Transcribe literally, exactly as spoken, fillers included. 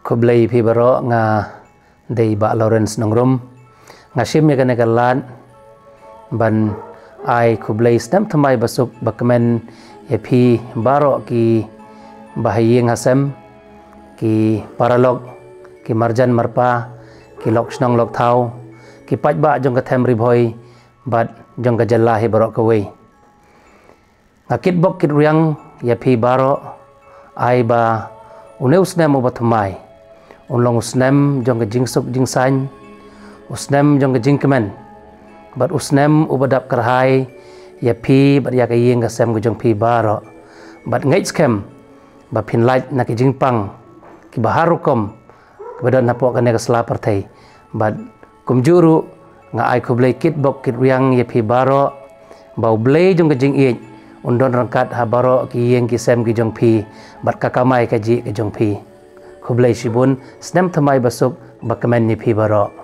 Khublei phi baroh, nga dei Bah Lawrence Nongrum. Nga shim ïa kane ka lad ban ai khublei snem thymmai basuk bakmen ïa phi baroh ki bahaïing hasem, ki paralok, ki marjan marpa, ki lok shnong lok thaw, ki paidbah jong ka them Ri Bhoi bad jong ka jylla hi baroh kawei. Nga kitbok kitrwiang ïa phi baroh, ai ba une u snem uba thymmai un long u snem jong ka jingsuk jingsaiñ, u snem jong ka jingkmen, bad u snem uba dap kyrhai ïa phi bad ïa ka ïing ka sem ka jong phi baroh. Bad ngeit skhem ba phin lait na ki jingpang kiba har rukom kiba don hapoh kane ka sla pyrthei. Bad kumjuh ruh, nga ai khublei kitbok kitrwiang ïa phi baroh, ba U Blei jong ka jingïeit un don ryngkat ha baroh ki ïing ki sem ki jong phi bad ka kamai kajih ka jong phi. Khublei shibun, snem thymmai basuk bakmen ïa phi baroh.